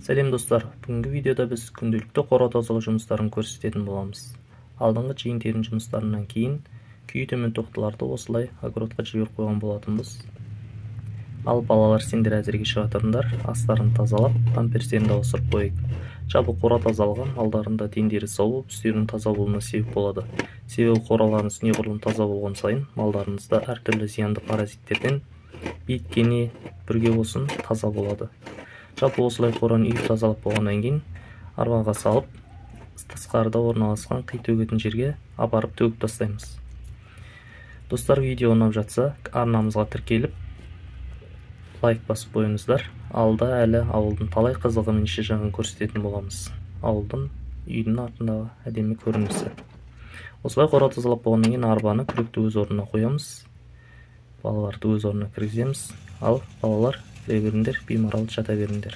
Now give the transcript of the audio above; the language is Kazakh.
Сәлем достар, бүгінгі видеода біз күнделікті қора тазалау жұмыстарын көрсететін боламыз. Алдыңғы жиын-терін жұмыстарынан кейін күйі төмен тоқтыларды осылай огородқа жіберіп қойған болатынбыз. Ал балалар, сендер әзірге шыға тұрыңдар, астарын тазалап, памперстерін ауыстырып қояйық. Жалпы қора тазалығы малдарында дендері сау болып, үстерінің таза болуына себеп болады. Себебі қораларыңыз неғұрлым таза болған сайын малдарыңызда әртүрлі зиянды паразиттерден, бит, кене, бүрге болсын таза болады. Жалпы осылай қораны үйіп тазалап болғаннан кейін арбаға салып, тысқарыда орналасқан қи төгетін жерге апарып төгіп тастаймыз. Достар, видео ұнап жатса, арнамызға тіркеліп, лайк басып қойыңыздар. Алда әлі ауылдың талай қызығы мен іші жағын көрсететін боламыз. Ауылдың, үйдің артындағы әдемі көрінісі. Осылай қора тазалап болғаннан кейін арбаны, күректі өз орнына қоямыз. Балаларды өз орнына кіргіземіз. Ал балалар, кіре беріңдер, беймарал жата беріңдер.